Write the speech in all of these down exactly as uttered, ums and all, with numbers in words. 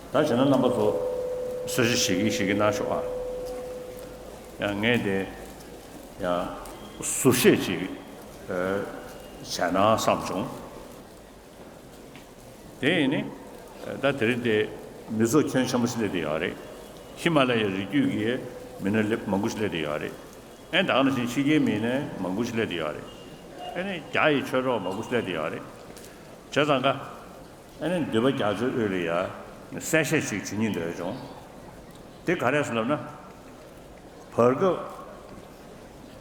ད་བྱས་ན་རྣམ་པ་ཚོ་གསལ་བཤད་ཞིག་གིས་ཞིག་གིས་གནང་ཤོག་ཨ། ཡང་ངས་དེ་ཡང་ཟུར་བཤད་ཅིག་ཨ་བྱས་ན་བསམ་བྱུང་། དེ་ཡིན་ནི། ད་དེ་རིང་དེ་མི་ཚོགས་ཁྱོན་ཆེན་པོ་ཞིག་སླེབས་བསྡད་ཡོད་རེད། ཧི་མ་ལ་ཡའི་རི་རྒྱུད་ཀྱི་མི་སྣ་སླེབས་མང་པོ་ཞིག་སླེབས་བསྡད་ཡོད་རེད། ཨེ་ད་ག་ནང་བཞིན་ཕྱི་རྒྱལ་མི་སྣ་མང་པོ་ཞིག་སླེབས་བསྡད་ཡོད་རེད། ཨེ་ནི་རྒྱ་ཡི་ཆོས་གྲོགས་མང་པོ་ཞིག་སླེབས་བསྡད་ཡོད་རེད། བྱས་ཙང་ཀ་ཨེ་ནི་འདུས་པ་རྒྱ་མཚོའི་དབུས་ལ་ཡ་གསལ་བཤད་ཞིག་བྱེད་སྙིང་འདོད་བྱུང་། དེ་ག་རེ་ཟེར་ལབ་ན། བར་སྐབས་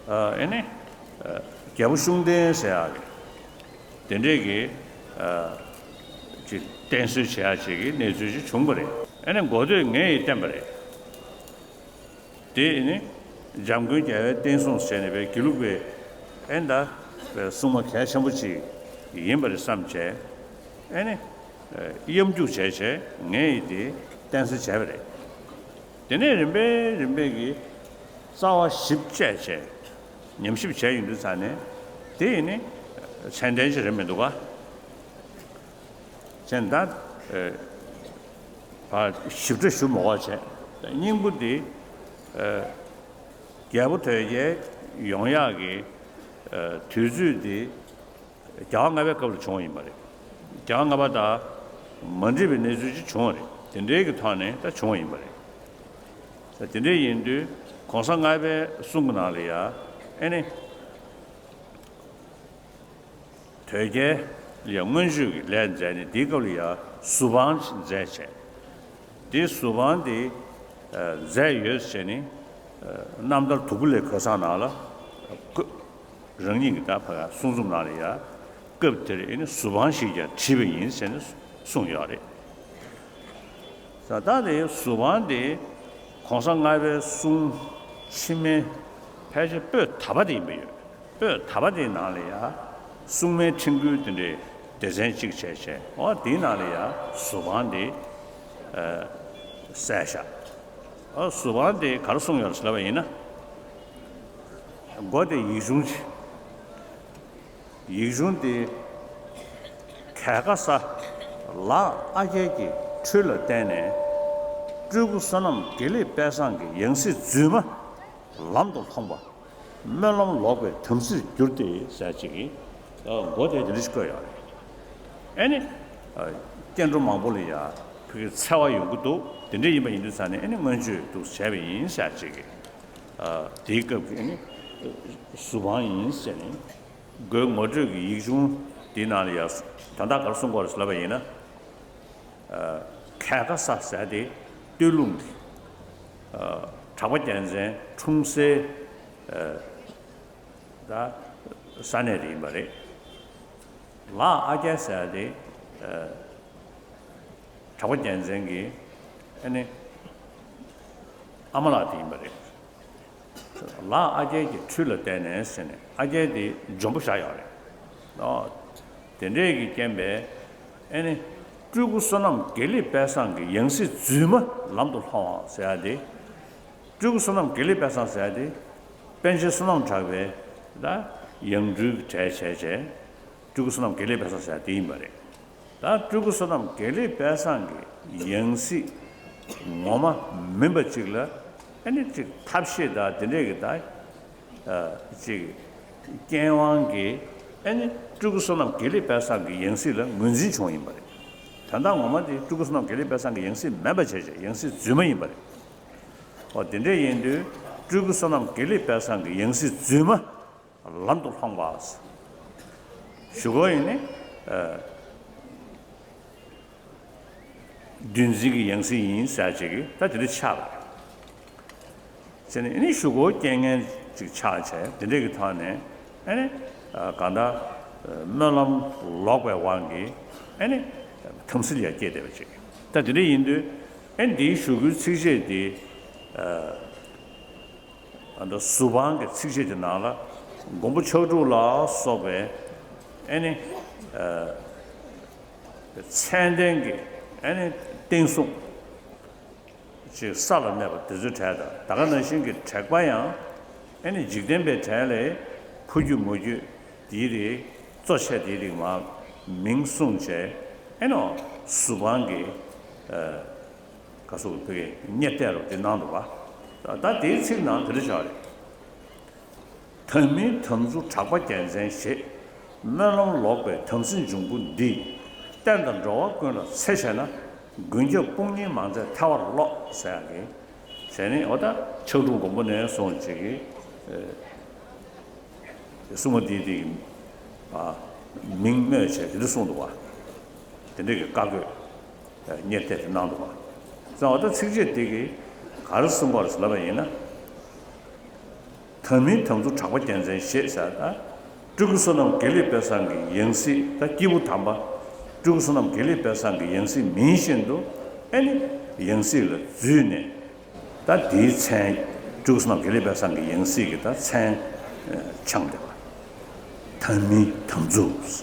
ཨ་ཨེ་ནི་ཨ་རྒྱལ་པོ་ཤུགས་ལྡན་ཟེར་ཡག་གི་དེ་འདྲས་ཀྱི་ཨ་ཅིག་བསྟེན་གསོལ་བྱེད་ཡག་ཅིག་གི་གནས་ཚུལ་ཅིག་བྱུང་བ་རེད། ཨེ་ནི་འགོ་སྟོད་ངས་ཡིས་བསྟན་པ་རེད། དེ་ཨེ་ནི་འཇམ་མགོན་རྒྱལ་བའི་བསྟན་སྲུང་ཟེར་ནས་པའི་དགེ་ལུགས་པའི་ཨེ་ད་པའི་སྲུང་མ་གལ་ཆེན་པོ་ཅིག་ཡིན་པ་རེད་བསམ་བྱས། ཨེ་ནི་ཨ་གཡམ་རྒྱུག་བྱས་བྱས་ངས་ཡིས་དེ་བསྟེན་གསོལ་བྱས་པ་རེད། དེ་ནས་རིམ་པས་རིམ་པས་ཀྱི་རྩ་བ་ཞིབ་དཔྱད་བྱས། ཉམས་ཞིབ་བྱས་ཡོང་དུས་ཙང་ནས་དེ་ཡིན་ནི་ཚད་ལྡན་ཞིག་རེད་མི་འདུག་ག་བྱས་ན་ད་ཨ་ཞིབ་ཕྲ་ཞུ་མི་དགོས་བྱས། སྙིང་པོ་འདི་ཨ་རྒྱལ་པོ་དོལ་རྒྱལ་ཡོང་ཡག་གི་ཨ་དུས་ཚོད་འདི་རྒྱལ་བ་ལྔ་པའི་སྐབས་ལ་བྱུང་བ་ཡིན་པ་རེད། རྒྱལ་བ་ལྔ་པ་དང་མ་འགྲིག་པའི་གནས་ཚུལ་ཅིག་བྱུང་བ་རེད། དེ་འདྲའི་གི་ཐོག་ནས་ད་བྱུང་བ་ཡིན་པ་རེད། ད་དེ་འདྲ་ཡིན་དུས་གོང་ས་ལྔ་པའི་གསུང་གི་ནང་ལ་ཡ་ཨེ་ནི་དོལ་རྒྱལ་ལ་ཡ་མངོན་སྤྱོད་ཀྱི་ལས་མཛད་ནས་དེའི་སྐབས་ལ་ཡ་གཟུ་དཔང་མཛད་བྱས། དེ་གཟུ་དཔང་དེ་ཨ་མཛད་ཡོད་ཟེར་ནས་ཨ་རྣམ་ཐར་དུ་ཀུ་ལེ་གོས་བཟང་ནང་ལ་བཀོད། རང་ཉིད་ཀྱི་ད་ཕ་ག་གསུང་རྩོམ་ནང་ལ་ཡ་སྐབས་དེར་ཨེ་ནི་གཟུ་དཔང་ཞིག་ཀྱང་བྲིས་པ་ཡིན་ཟེར་ནས་གསུངས་ཡོད་རེད། ས་ད་དེ་གཟུ་དཔང་དེ་གོང་ས་ལྔ་པའི་གསུང་ཕྱི་མའི་ཕལ་ཆེར་པོད་ད་པ་དེ་ཡིན་པ་ཡོད། པོད་ད་པ་དེའི་ནང་ལ་ཡ་སྲུང་མའི་ཕྲེང་སྐུད་དེ་འདྲའི་སྡེ་ཚན་གཅིག་བྱས་བྱས། འོ་དེའི་ནང་ལ་ཡ་གཟུ་དཔང་དེ་ཨ་གསལ་བཞག་འོ་གཟུ་དཔང་དེ་ག་རེ་གསུངས་ཡོད་ཟེར་ལབ་པ་ཡིན་ན། མགོ་དེ་ཡིག་ཆུང་ཆེ། ཡིག་ཆུང་དེ་གལ་ཁ་ས་ལག་ཨ་རྒྱལ་གྱི་འཕྲུལ་ལ་བརྟེན་ནས་སྤྲུལ་སྐུ་བསོད་ནམས་དགེ་ལེགས་དཔལ་བཟང་གི་ཡང་སྲིད་རྫུན་མ་ལམ་དུ་ལྷོངས་པ། སྨོན་ལམ་ལོག་པའི་དམ་སྲིར་གྱུར་ཏེ་ཟེར་ཅིག་གིས་མགོ་དེ་དེ་འདྲ་ཞིག་བཀོད་ཡོད་རེད། ཨེ་ནི་སྐྱེ་འགྲོ་མང་པོ་ལ་ཡ་ཕ་གི་འཚེ་བ་ཡོང་གི་འདུག་དེ་འདྲ་ཡིན་པ་ཡིན་དུས་ཙང་ནས་ཨེ་ནི་མངོན་སྤྱོད་འདུག་བྱས་པ་ཡིན་ཟེར་ཅིག་གིས་དེའི་སྐབས་ཀྱི་ཨེ་ནི་གཟུ་དཔང་ཡིན་ཟེར་ནས། མགོའི་ངོ་སྤྲོད་ཀྱི་ཡིག་ཆུང་འདིའི་ནང་ལ་ཡང་དོན་དག་ག་རེ་གསུང་དགོས་རེད་ལབ་པ་ཡིན་ན། གལ་ཁ་ས་ཟེར་དེ་སྟོད་ལུང་གི་གྲགས་པ་རྒྱལ་མཚན་འཁྲུངས་སའི་ད་ས་གནས་དེ་ཡིན་པ་རེད། ལག་ཨ་རྒྱལ་ཟེར་དེ་གྲགས་པ་རྒྱལ་མཚན་གྱི་ཨ་ནི་ཨ་མ་ལགས་དེ་ཡིན་པ་རེད། ལག་ཨ་རྒྱལ་གྱི་འཕྲུལ་ལ་བརྟེན་ནས་ཟེར་ནས་ཨ་རྒྱལ་དེ་འཇོན་པོ་བཞག་ཡོད་རེད། ཨོ། དེ་འདྲས་ཀྱི་རྐྱེན་པས་ཨེ་ནི། སྤྲུལ་སྐུ་བསོད་ནམས་དགེ་ལེགས་དཔལ་བཟང་གི་ཡང་སྲིད་རྫུན་མ་ལམ་དུ་ལྷོང་བ་ཟེར་ཡ་དེ། སྤྲུལ་སྐུ་བསོད་ནམས་དགེ་ལེགས་དཔལ་བཟང་ཟེར་ཡ་དེ། པཎ་ཆེན་བསོད་ནམས་གྲགས་པའི་ད་ཡང་སྤྲུལ་གྱི་གྲས་བྱས་བྱས། སྤྲུལ་སྐུ་བསོད་ནམས་དགེ་ལེགས་དཔལ་བཟང་ཟེར་ཡ་དེ་ཡིན་པ་རེད། ད་སྤྲུལ་སྐུ་བསོད་ནམས་དགེ་ལེགས་དཔལ་བཟང་གི་ཡང་སྲིད་ངོ་མ་མིན་པ་ཅིག་ལ་ཨ་ནི་ཅིག་ཐབས་ཤེས་དང་དེ་འདྲས་ཀྱི་ད་ཅིག་རྐྱེན་དབང་གིས་ཨ་ནི་སྤྲུལ་སྐུ་བསོད་ནམས་དགེ་ལེགས་དཔལ་བཟང་གི་ཡང་སྲིད་ལ་ངོས་འཛིན་བྱུང་ཡིན་པ་རེད། ད་ལྟ་ངོ་མ་དེ་སྤྲུལ་སྐུ་བསོད་ནམས་དགེ་ལེགས་དཔལ་བཟང་གི་ཡང་སྲིད་མིན་པ་བྱས་བྱས་ཡང་སྲིད་རྫུན་མ་ཡིན་པ་རེད། འོ་དེ་འདྲས་ཡིན་དུས་སྤྲུལ་སྐུ་བསོད་ནམས་དགེ་ལེགས་དཔལ་བཟང་གི་ཡང་སྲིད་རྫུན་མ། ལམ་དུ་ལྷོང་བ། ཞུ་སྒོ་ཡིན་ནི། བདུད་འཛིན་གྱི་ཡང་སྲིད་ཡིན་ཟེར་ཅིག་གིས་ད་དེ་འདྲ་ཆགས་པ་རེད། ཟེར་ནས་ཨ་ནི་ཞུ་སྒོ་རྐྱེན་ངན་ཅིག་ཆགས་བྱས་དེ་འདྲས་ཀྱི་ཐོག་ནས་ཨ་ནི་གང་ལྟར་སྨོན་ལམ་ལོག་པའི་དབང་གིས་ཨ་ནི་དམ་སྲི་ལ་ཡ་སྐྱེས་བསྡད་པ་ཅིག་ད་དེ་འདྲ་ཡིན་དུས་ཨ་ནི་འདིའི་ཞུ་སྒོའི་ཚིགས་བཅད་འདི། ཨ་ནི་གཟུ་དཔང་གི་ཚིགས་བཅད་ཀྱི་ནང་ལ་མགོན་པོ་ཕྱག་དྲུག་ལ་སོགས་པའི་ཨ་ནི་ཨ་མཚན་ལྡན་གྱི་ཨ་ནི་བསྟན་སྲུང་ཅིག་ས་ལ་གནས་པ་དེ་ཚོའི་གྲས་དང་ད་ག་ནང་བཞིན་གྱི་དྲེགས་པ་ཡང་ཨ་ནི་འཇིག་རྟེན་པའི་གྲས་ལས་ཕོ་རྒྱུད་མོ་རྒྱུད་དེའི་རིགས་གཙོ་ཆེ་དེའི་རིགས་མ་མིང་གསུངས་བྱས་ཨ་ནི་གཟུ་དཔང་གི་ཨ། ག་སོགས་ཀྱི་བོད་སྐད་རྙེད་བལྟས་རོགས་དེ་གནང་འདུག་བ། ད་དེའི་ཚིག་ནང་དེ་འདྲ་བཞག་རེད། དམ་མིན་དམ་རྫུ་གྲགས་པ་རྒྱལ་མཚན་ཞེས། སྨོན་ལམ་ལོག་པའི་དམ་སྲི་འབྱུང་པོ་འདི། བསྟན་དང་འགྲོ་བ་ཀུན་ལ་འཚེ་བྱས་ན། མགོན་སྐྱབས་དཔུང་གཉེན་མ་མཛད་ཐལ་བར་རློག་ཟེར་ཡག་གི། བྱས་ནས་འོ་ད་ཕྱག་དྲུག་མགོན་པོ་ནས་བཟུང་བྱེད་ཀྱི། སྲུང་མ་འདིའི་དེ་གི་མིང་སྨོས་བྱས་དེ་འདྲ་གསུངས་འདུག་བ། དེ་འདྲ་གི་བཀའ་བསྒོས་གཉེར་གཏད་དེ་གནང་འདུག་བ། ཙང་བ་ད་ཚིགས་བཅད་དེ་གི་ག་རེ་གསུངས་པ་རེད་ལབ་པ་ཡིན་ན། དམ་མིན་དམ་རྫུ་གྲགས་པ་རྒྱལ་མཚན་ཞེས་ཟེར་ད། སྤྲུལ་སྐུ་བསོད་ནམས་དགེ་ལེགས་དཔལ་བཟང་གི་ཡང་སྲིད་ད་སྐྱེས་བུ་དམ་པ། སྤྲུལ་སྐུ་བསོད་ནམས་དགེ་ལེགས་དཔལ་བཟང་གི་ཡང་སྲིད་མིན་བཞིན་དུ། ཨེ་ནི་ཡང་སྲིད་ལ་བརྫུས་ནས། ད་དེའི་མཚན། སྤྲུལ་སྐུ་བསོད་ནམས་དགེ་ལེགས་དཔལ་བཟང་གི་ཡང་སྲིད་ཀྱི་ད་མཚན་འཆང་བསྡད་པ། དམ་མིན་དམ་རྫུ། གྲགས་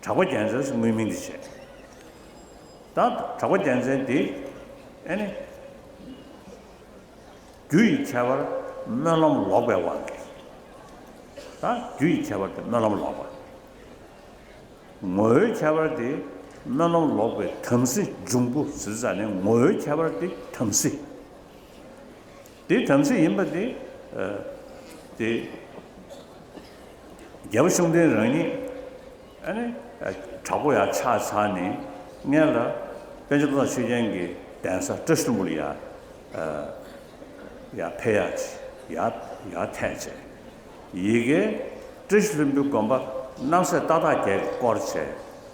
པ་རྒྱལ་མཚན་ཟེར་དངོས་མིང་འདི་བྱས། ད་གྲགས་པ་རྒྱལ་མཚན་འདི་ཨེ་ནི། རྒྱུ་ཡི་ཁྱད་པར་སྨོན་ལམ་ལོག་པའི་དབང་གིས། ད་རྒྱུ་ཡི་ཁྱད་པར་དེ་སྨོན་ལམ་ལོག་པ། ངོ་བོའི་ཁྱད་པར་དེ་སྨོན་ལམ་ལོག་པའི་དམ་སྲི་འབྱུང་པོ་ཟེར་ཙང་ནས་ངོ་བོའི་ཁྱད་པར་དེ་དམ་སྲི། དེ་དམ་སྲི་ཡིན་པ་དེ། དེ་རྒྱལ་པོ་ཤུགས་ལྡན་རང་ཉིད་ཨ་ནི་དྲག་པོ་ཡར་ཆགས་ཚར་ནས་སྔོན་ལ་པཎ་ཆེན་རྡོ་རྗེ་ཆོས་རྒྱན་གྱི་གདན་ས་བཀྲ་ཤིས་ལྷུན་པོ་ལ་ཡར། ཡར་ཕེབས་ཡག་ཅིག་ཡར་ཡར་ཐད་བྱས། ཡི་གེ་བཀྲ་ཤིས་ལྷུན་པོའི་དགོན་པ་རྣམ་སྲས་ཏག་ཏག་བརྒྱད་ཀྱིས་བསྐོར་བྱས།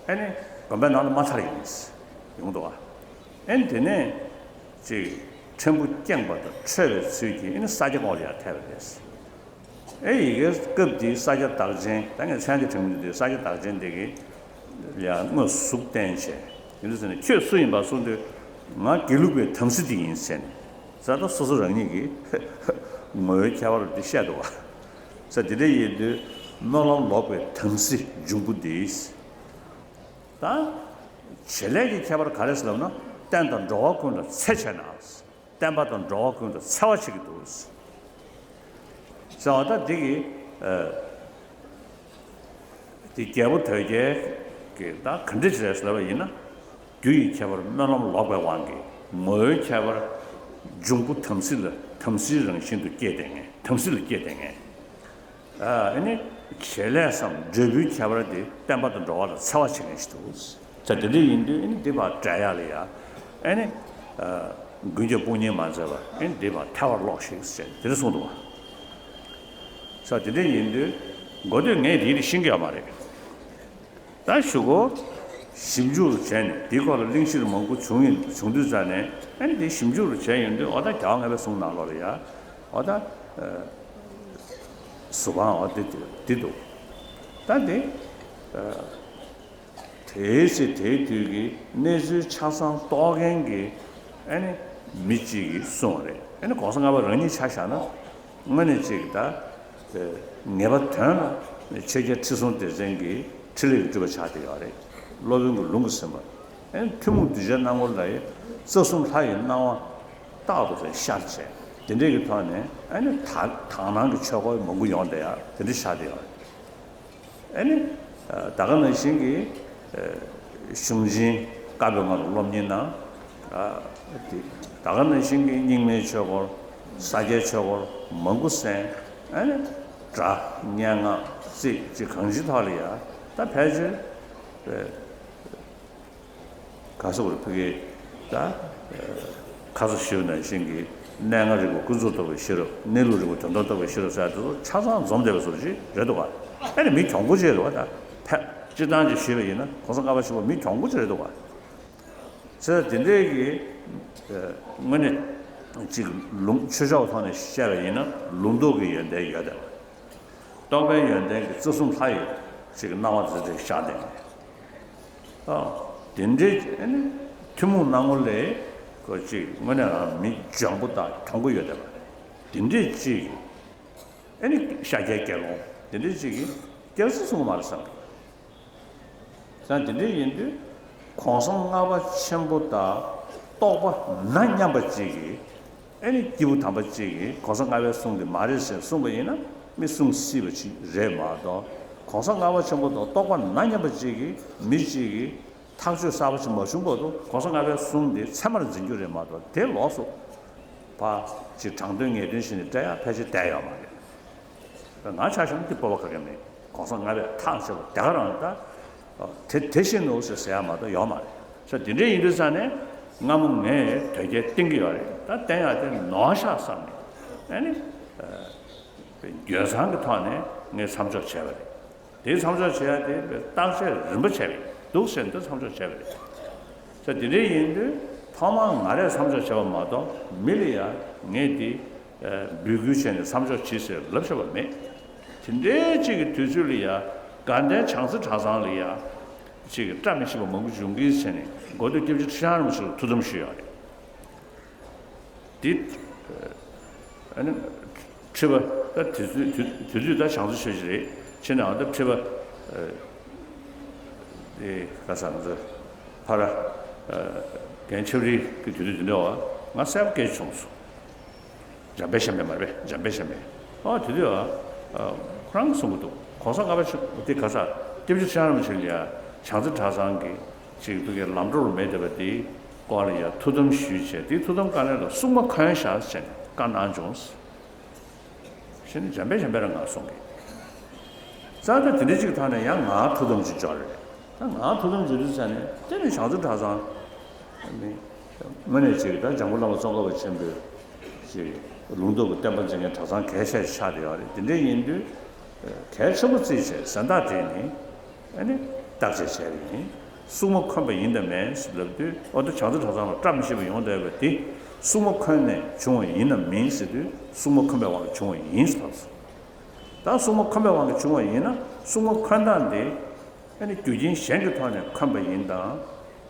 ཨེ་ནི་དགོན་པའི་ནང་དུ་མ་ཚར་ཡིན་ཡོང་འདུག་ཨ། ཨེ་ནི་དེ་ནས་ཅིག་ཕྲན་བུ་བསྐྱངས་པ་དང་འཕྲོས་པའི་ཚུལ་གྱིས་ཨེ་ནི་ས་སྐྱ་ཁོངས་ལ་ཡར་ཐད་པ་རེད། ཨེ་ཡི་གེ་སྐབས་དེའི་ས་སྐྱ་བདག་ཆེན་ད་ངས་མཚན་ཅིག་དྲན་མི་འདུག་དེ་ས་སྐྱ་བདག་ཆེན་དེ་གིས། ཡང་དངོས་སུ་གཟུགས་བསྟན་བྱས། ཡིན་དུས་ཟེར་ནས་ཁྱོད་སུ་ཡིན་པ་གསུངས་དུས། ང་དགེ་ལུགས་པའི་དམ་སྲི་དེ་ཡིན་ཟེར་ནས། ས་ད་སོ་སོ་རང་ཉིད་ཀྱི་ངོ་བོའི་ཁྱད་པར་དེ་བཤད་འདུག་བ། ས་དེ་འདྲ་ཡིན་དུས་སྨོན་ལམ་ལོག་པའི་དམ་སྲི་འབྱུང་པོ་འདི། ད། བྱེད་ལས་ཀྱི་ཁྱད་པར་ག་རེ་ཟེར་ལབ་ན། བསྟན་དང་འགྲོ་བ་ཀུན་ལ་འཚེ་བྱས་ན། བསྟན་པ་དང་འགྲོ་བ་ཀུན་ལ་འཚེ་བ་བྱེད་ཀྱི་འདུག་ཟེར་བ་ད་འདི་གི། དེ་རྒྱལ་པོ་དོལ་རྒྱལ་གྱིས་ད་ག་འདྲ་བྱས་ལབ་པ་ཡིན་ན། རྒྱུ་ཡི་ཁྱད་པར་སྨོན་ལམ་ལོག་པའི་དབང་གིས་ངོ་བོའི་ཁྱད་པར་འབྱུང་པོ་དམ་སྲི་ལ་དམ་སྲིའི་རང་བཞིན་དུ་སྐྱེས་བསྡད་མཁན་དམ་སྲི་ལ་སྐྱེས་བསྡད་མཁན། ཨ་ནི་བྱེད་ལས་སམ་འབྲས་བུའི་ཁྱད་པར་དེ་བསྟན་པ་དང་འགྲོ་བ་ལ་འཚེ་བ་བྱེད་མཁན་ཞིག་འདུག་ས་དེ་འདྲ་ཡིན་དུས་ཨ་ནི་འདི་བར་བསྒྲལ་ཡག་ལ་ཡ་ཨ་ནི། མགོན་སྐྱབས་དཔུང་གཉེན་མ་མཛད་པར་ཨ་ནི་འདི་བར་ཐལ་བར་རློག་ཞིག་ཟེར་དེ་འདྲ་གསུངས་འདུག་བ། ས་དེ་འདྲ་ཡིན་དུས་འགོ་སྟོད་ངས་དེའི་རིགས་ཤེས་ཀྱི་ཡོད་མ་རེད། ད་གཞུག་གུ་ཞིབ་འཇུག་བྱས་ནས་དེའི་སྐོར་ལ་གླེང་གཞི་མང་པོ་བྱུང་ཡིན་བྱུང་དུས་ཙང་ནས་ཨ་ནི་དེ་ཞིབ་འཇུག་རུ་བྱས་ཡོང་དུས་འོ་ད་རྒྱལ་བ་ལྔ་པའི་གསུང་ནང་ལོགས་ལ་ཡ་འོ་ད་ཟུར་ཁང་འོ་དེ་དེ་འདུག་ད་དེ་དེའི་ཚེ་དེའི་དུས་ཀྱི་གནས་ཚུལ་ཆ་ཚང་རྟོགས་མཁན་གྱི་ཨ་ནི་མི་གཅིག་གིས་གསུངས་པ་རེད། ཨ་ནི་གོང་ས་ལྔ་པ་རང་ཉིད་ཆ་བཞག་ན། དངོས་གནས་ཅིག་ད། ངེས་པ་དོན་ལ་ཆོས་རྒྱལ་ཁྲི་སྲོང་ལྡེ་བཙན་གྱི་འཕྲིན་ལས་ཀྱི་སྤྲུལ་པ་ཆགས་བསྡད་ཡོད་རེད། སློབ་དཔོན་གྱི་ལུང་གིས་ཟིན་པ། ཨེ་ཐུན་མོང་གདུལ་བྱའི་སྣང་ངོ་ལ་ཡི་རྩ་གསུམ་ལྷ་ཡི་སྣང་བ་རྟག་ཏུ་རེ་ཤར་བྱས། དེ་འདྲས་ཀྱི་ཐོག་ནས་ཨ་ནི་དག་དག་སྣང་གི་ཆོས་འཁོར་མང་པོ་ཡོང་བསྡད་ཡ་དེ་འདྲ་ཆགས་བསྡད་ཡོད་རེད། ཨ་ནི། ད་ག་ནང་བཞིན་གྱི། གཞུང་ཆེན་བཀའ་པོད་ལྔ་ལ་སློབ་གཉེར་གནང་། དེ་ད་ག་ནང་བཞིན་གྱི་རྙིང་མའི་ཆོས་སྐོར། ས་སྐྱའི་ཆོས་སྐོར་མང་པོ་གསན། ཨ་ནི། སྒྲ་སྙན་ངག་རྩིས་ཀྱི་གང་ཅིའི་ཐོག་ལ་ཡ་ད་ཕལ་ཆེར། ག་ཟེར་བར་ཕ་གི་ད། ཁ་ས་ཞུས་ནང་བཞིན་གྱི་གནས་ལྔ་རིག་པ་ཀུན་རྫོབ་རྟོགས་པའི་ཤེས་རབ། གནས་ལུགས་རིག་པ་དོན་དམ་རྟོགས་པའི་ཤེས་རབ་ཟེར་དེ་ཚོ་ཆ་ཚང་འཛོམས་བསྡད་པའི་བཟོ་ཅིག་རེད་འདུག་ག་ཨ་ནི་མི་གྱོང་པོ་ཅིག་རེད་བ་ད། ཕལ་སྤྱིར་བཏང་ཅིག་ཞུས་པ་ཡིན་ན་གོང་ས་ལྔ་པ་ཞུ་བ་མི་གྱོང་པོ་ཅིག་རེད་འདུག་ག་ཚེ་དེ་འདྲས་ཀྱི། དངོས་གནས། ཅིག་ལུང་ཆོས་ཕྱོགས་ཐོག་ནས་བཤད་པ་ཡིན་ན་ལུང་རྟོགས་ཀྱི་ཡོན་ཏན་ཡོད་དེ། རྟོགས་པའི་ཡོན་ཏན་གྱི་རྩ་གསུམ་ལྷ་ཡི་ཅིག་སྣང་བ་འཛིན་བྲལ་ཤར་ལྡན། ཨ། དེ་འདྲའི་ཨ་ནི་ཐུན་མོང་སྣང་ངོ་ལས་ཁོ་ཅིག་དངོས་གནས་རང་མི་འཇོན་པོ་དང་གྱོང་པོ་ཡོད་བསྡད་པ་རེད། དེ་འདྲའི་ཅིག་ཨ་ནི་ཤཱཀྱའི་དགེ་སློང་དེ་འདྲའི་ཅིག་གིས་སྐྱེ་བ་སྲིད་གསུམ་མ་རེད་བསམ་གི། ཙང་དེ་འདྲ་ཡིན་དུས་གོང་ས་ལྔ་པ་ཆེན་པོ་དང་རྟོགས་པ་མ་མཉམ་པ་ཅིག་གིས་ཨ་ནི་སྐྱེས་བུ་དམ་པ་ཅིག་གིས་གོང་ས་ལྔ་པའི་གསུང་དེ་མ་རེད་ཟེར་གསུངས་པ་ཡིན་ན་མི་གསུང་སྲིད་པ་ཅིག་རེད་མ་གཏོགས། གོང་ས་ལྔ་པ་ཆེན་པོ་དང་རྟོགས་པ་མ་མཉམ་པ་ཅིག་གིས་མི་གཅིག་གིས་ ཐག་གཅོད་གསར་པ་ཞིག་མ་བྱུང་བར་དུ་གོང་ས་ལྔ་པའི་གསུང་དེ་ཚད་མར་འཛིན་རྒྱུ་རེད་མ་གཏོགས། དེ་ལོགས་སུ་ཕར་ཅིག་དྲང་དོན་ངེས་དོན་བྱས་ནས་སྤྲད་ཡག་ཕལ་ཆེར་བསྡད་ཡོད་མ་རེད། ང་ཆ་བཞག་ན་འདི་སྤོབས་པ་ག་གེ་མེད། གོང་ས་ལྔ་པས་ཐག་བཅད་པ་དེ་ག་རང་ད་དེ་དེ་བཞིན་ནོ་ཟེར་ཟེར་ཡག་མ་གཏོགས་ཡོད་མ་རེད། ས་དེ་འདྲ་ཡིན་དུས་ཙང་ནས་སྔ་མོ་ངས་དོལ་རྒྱལ་བསྟེན་གྱི་ཡོད་རེད། ད་བསྟེན་ཡག་དེ་ནོར་ཤག་བསམ་ནས། ཨ་ནི་འགྱོད་ཚང་གི་ཐོག་ནས་ངས་མཚམས་འཇོག་བྱས་པ་རེད། དེའི་མཚམས་འཇོག་བྱེད་ཡ་དེ་བརྟག་དཔྱད་རིམ་པ་བྱས་པའི་འདུག་ཟེར་ནས་མཚམས་འཇོག་བྱས་པ་རེད། ས་དེ་འདྲ་ཡིན་དུས་ཐོག་མར་ང་རས་མཚམས་འཇོག་བྱས་པ་མ་གཏོགས་མི་ལ་ཡ་ངས་དེ་འབོད་སྐུལ་བྱས་ནས་མཚམས་འཇོག་བྱེད་ཟེར་ལབ་བྱས་པ་མེད། དེ་འདྲའི་གཅིག་གི་དུས་ཚོད་ལ་ཡ་དགའ་ལྡན་བྱང་རྩེ་གྲྭ་ཚང་ལ་ཡ་གཅིག་གི་བཀྲ་མི་ཤིས་པ་མང་པོ་བྱུང་གི་བྱས་ནས་མགོ་སྟོད་སྐྱབས་རྗེ་ཁྲི་བྱང་རིན་པོ་ཆེ་ལ་ཐུགས་དམ་ཞུས་ཡོད་རེད། དེ་ཨ་ནི་ཁྲི་པ་ད་དེ་ཚོའི་དུས་དུས་ཚོད་ད་བྱང་རྩེ་ཆོས་རྗེ་རེད། ཕྱི་ནང་ད་ཁྲི་པ་དེ་ག་ས་ང་ཚོ་ཕ་ར་རྒན་ཆབ་རིལ་གྱི་དུས་ཚོད་དེ་འདྲ་བ་ང་གསལ་པོ་སྐད་ཆ་བྱུང་སོང་། འཇམ་དཔལ་གཤམ་པས་མ་རེད་པས། འཇམ་དཔལ་གཤམ་པས། ཨོ་དེ་དུས་ཨ་ཁོ་རང་གསུང་གི་འདུག་གོང་ས་ལྔ་པ་ཆེན་པོ་དེ་ག་ས་སྐྱབས་རྗེ་ཁྲི་བྱང་རིན་པོ་ཆེ་ལ་ཡ་བྱང་རྩེ་གྲྭ་ཚང་གི་ཅིག་ཕ་གིའི་ལམ་འགྲོ་རུ་མེད་བསྡད་པ་དེའི་སྐོར་ལ་ཡ་ཐུགས་དམ་ཞུས་བྱས། དེའི་ཐུགས་དམ་དཀའ་ལས་ལ་སྲུང་མ་འཁོན་ཤག་ཟེར་ནས་བཀའ་གནང་བྱུང་། ཞེས་ནས་འཇམ་དཔལ་གཤམ་པས་རང་ང་གསུང་གི། རྩ་ད་དེ་འདྲ་ཅིག་ཐོག་ནས་ཡང་ང་ཐུགས་དམ་ཅིག་འཇོག་རེད། ད་ང་ཐུགས་དམ་འཇོག་དུས་ཙ་ནས་དེ་ནི་བྱང་རྩེ་གྲྭ་ཚང་ནི་དངོས་གནས་ཅིག་ད་འཇམ་མགོན་བླ་མ་ཙོང་ཁ་པ་ཆེན་པོའི་ཅིག་ལུང་སྟོན་གྱི་བསྟན་པ་འཛིན་མཁན་གྲྭ་ཚང་གལ་ཆེ་ཆགས་བསྡད་ཡོད་རེད། དེ་འདྲ་ཡིན་དུས་གལ་ཆེན་པོ་བརྩིས་བྱས་གཟེངས་རྟགས་སྤྲད་ནས། ཨ་ནི་བརྟག་དཔྱད་བྱས་པ་ཡིན། སྲུང་མ་འཁོན་པ་ཡིན་དང་མིན་ལབ་དུས། ཨོ་ད་བྱང་རྩེ་གྲྭ་ཚང་ལ་བཀྲ་མི་ཤིས་པ་ཡོང་བསྡད་པ་དེ་སྲུང་མ་འཁོན་ནས་བྱུང་བ་ཡིན་ནམ་མིན་ཟེར་དུས། སྲུང་མ་འཁོན་པའི་དབང་གིས་བྱུང་བ་ཡིན་ཟེར་ལབ་སོང་། ད་སྲུང་མ་འཁོན་པའི་དབང་གིས་བྱུང་བ་ཡིན་ན། སྲུང་མ་འཁོན་སྟངས་དེ་ཨ་ནི་རྒྱུ་རྐྱེན་གཞན་གྱི་ཐོག་ནས་འཁོན་པ་ཡིན་དང་།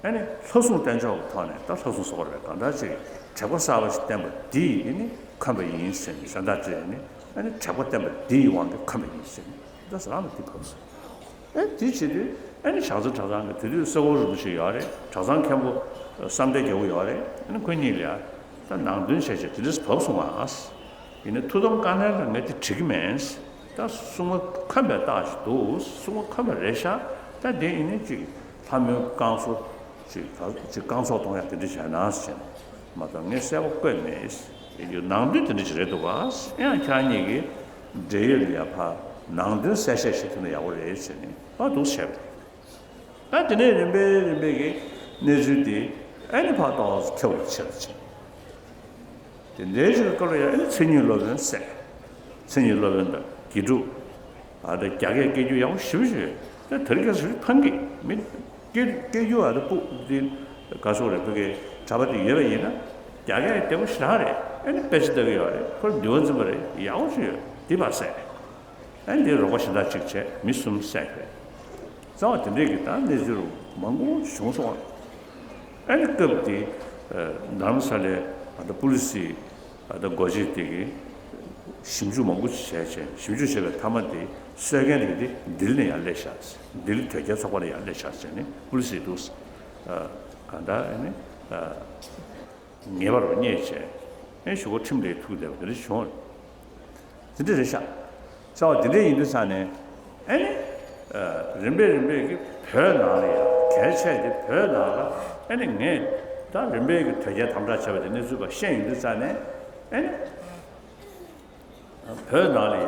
ཨ་ནི་ལྷ་སྲུང་བསྟེན་ཕྱོགས་ཀྱི་ཐོག་ནས། ད་ལྷ་སྲུང་ཟེར་བ་རེད། གང་ལྟར་ཅིག་དྲེགས་པ་གསར་པ་ཞིག་བསྟེན་པ་འདི་ཡིས་ཨ་ནི་འཁོན་པ་ཡིན་ཟེར་ནས་གཟེངས་རྟགས་སྤྲད་ནས། ཨ་ནི་དྲེགས་པ་བསྟེན་པ་འདི་ཡི་དབང་གིས་འཁོན་པ་ཡིན་ཟེར་ནས། ད་ཟེར་ལམ་ལ་འདི་བབས་སོང་། ཨེ་དེ་བྱེད་དུས་ཨ་ནི་བྱང་རྩེ་གྲྭ་ཚང་གི་དེ་དུས་སེ་གོལ་རིན་པོ་ཆེ་ཡོད་རེད། གྲྭ་ཚང་མཁན་པོ་བསམ་གཏན་རྒྱལ་པོ་ཡོད་རེད། ཨ་ནི་ཁོ་གཉིས་ལ་ཡ་ད་ནང་དོན་བྱས་བྱས་དེ་འདྲས་བབས་སོང་ང་། ཡིན་ནའི་ཐུགས་དམ་བཀའ་ལན་ལ་ངས་དེ་འགྲིག་གི་མིན། ད་སྲུང་མ་འཁོན་པའི་རྟགས་ཤིག་འདུག་སྲུང་མ་འཁོན་པ་རེད་ཤག་ད་དེ་ཡིན་ནའི་ཅིག་ལྷ་མོའི་བསྐང་གསོ་ཅིག་ད་ཅིག་བསྐང་གསོ་གཏོང་ཡག་དེ་འདྲ་བྱས་ན་ཟེར་ནས། མ་གཏོགས་ངས་གསལ་པོ་བཀོད་མེད། ཡིན་རྒྱུ་ནང་དོན་དེ་འདྲ་ཅིག་རེད་འདུག་ག་ཡང་ཁྱེད་གཉིས་ཀྱིས་འབྲེལ་ཡོད་ལ་ཡ་ཕར་ནང་དོན་གསལ་བཤད་བྱེད་ཐུབ་ན་ཡག་པོ་རེད་ཟེར་ནས་ཕར་འདུག་བྱས་པ་རེད། ད་དེ་ནས་རིམ་པས་རིམ་པས་ཀྱི་གནས་ཚུལ་དེ་ཨ་ནི་ཕར་ཏོག་ཙམ་ཁྱབ་པར་བྱེད་པ་བྱས། དེ་འདྲའི་ཞིག་གི་སྐབས་ལ་ཡང་ཨ་ནི་མཚན་ཉིད་སློབ་དཔོན་ཟེར། མཚན་ཉིད་སློབ་དཔོན་དང་དགེ་ཕྲུག་ཨ་ད་རྒྱ་སྐད་སྐད་སྒྱུར་ཡག་པོ་ཞེ་པོ་ཞིག་ཡོད། ད་དེ་རིང་ཁ་སང་ཕངས་ཀྱི་མི་སྐད་སྐད་སྒྱུར་ཨ་ད་སྤུ་དེ་ག་སོགས་རེད། ཕ་གིའི་གྲྭ་པ་དེ་ཡོད་པ་ཡིན་ན་རྒྱ་སྐད་བདེ་པོ་ཞེ་དྲག་རེད། ཨ་ནི་དཔེ་ཆ་ལྟ་གི་ཡོད་རེད། ཁོར་འདུལ་བ་འཛིན་པ་རེད། ཡག་པོ་ཞིག་ཡོད། དེ་ཕར་ཟེར། ཨ་ནི་དེ་རོགས་པ་གཞན་དག་གཅིག་བྱས་མི་གསུམ་བསད་པས། རྩ་བ་དེ་འདྲས་ཀྱི་ད་གནས་ཚུལ་མང་པོ་བྱུང་སོང་བ། ཨ་ནི་སྐབས་དེ་རྡ་རམ་ས་ལའི་ཨ་ད་པུ་ལི་སི་ཨ་ད་འགོ་བྱེད་དེ་གིས་ཞིབ་འཇུག་མང་པོ་བྱས་བྱས། ཞིབ་འཇུག་བྱས་པའི་མཐའ་མ་དེ་གསོད་མཁན་དེ་གིས་དེ་ལྡི་ལི་ནས་ཡར་སླེབས་ཤག་ལྡི་ལི་དོལ་རྒྱལ་ཚོགས་པ་ནས་ཡར་སླེབས་ཤག་ཟེར་ནས་པུ་ལི་སིས་འདུག་ཨ་གང་ལྟར་ཨ་ནི་ཨ། ངེས་པར་དུ་རྙེད་བྱས། ཨེ་གཞུག་གུ་ཁྲིམས་ལ་ཐུག་བསྡད་པ་དེ་འདྲ་བྱུང་། དེ་འདྲ་རེད་ཤག་ཚ་བ་དེ་འདྲ་ཡིན་དུས་ཙང་ནས་ཨེ་ནི། རིམ་པས་རིམ་པས་ཀྱི་བོད་ནང་ལ་ཡང་གལ་ཆེ་དེ་བོད་ནང་ལ་ཨེ་ནི་ངས་ད་རིམ་པས་ཀྱི་དོལ་རྒྱལ་དམ་དྲག་བྱས་པ་དེ་གནས་ཚུལ་ཕར་ཤེས་ཡོང་དུས་ཙང་ནས་ཨེ་ནི། བོད་ནང་ལ་ཡ།